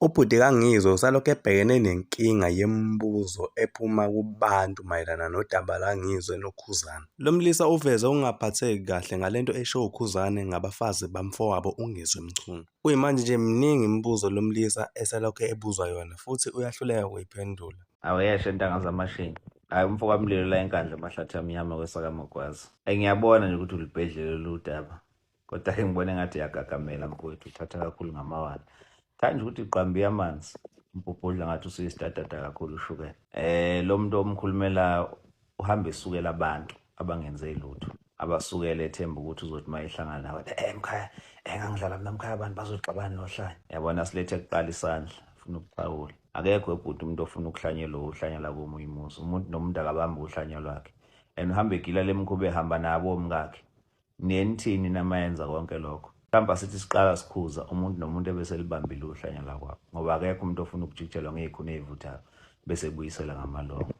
Ubhuti kaNgizwe usalokhu ebhekene nenkinga yemibuzo ephuma kubantu mayelana nodaba lwaNgizwe noKhuzani. Lo mlisa uveze ukungaphatheki kahle ngale nto eshiwo uKhuzani ngabafazi bamfowabo uNgizwe Mchunu. Kuyimanje nje miningi imibuzo lo mlisa eselokhu ebuzwa yona futhi uyahluleka ukuyiphendula. Awuyeshe ntanga zamashini. Hayi umfo kaMlilo la eNkandla amahlathi amnyama kwesakaMagwaza. Ngiyabona nje ukuthi ulibhedlele lolu daba. Kodwa-ke ngibona engathi uyagagamela mfowethu, uthatha kakhulu ngamawala. Thanda ukuthi qambi amanzi. Umbhubhudla ngathi usuyisitatata kakhulu ushukela. Lo muntu omkhulumela uhamba esukela abantu abangenze lutho. Abasukele ethemba ukuthi uzothi uma ehlangana nawe, mkhaya, ngangidlala mina mkhaya, abantu bazoxabana nohlanya. Yabona silethe kuqala isandla, ufuna ukuphawula. Akekho ebhuti umuntu ofuna ukuhlanyelwa uhlanyela komunye umuzi. Umuntu nomuntu akabambi uhlanya lwakhe. And uhambe egila lemikhuba ehamba nabo omkakhe. Niyenithini namayenza konke lokho? Mhlawumbe asithi siqala sikhuza umuntu nomuntu ebeselibambile uhlanya lakwabo, ngoba akekho umuntu ofuna ukujikijelwa ngey'khuni ey'vuthayo bese ebuyisela ngamalongo.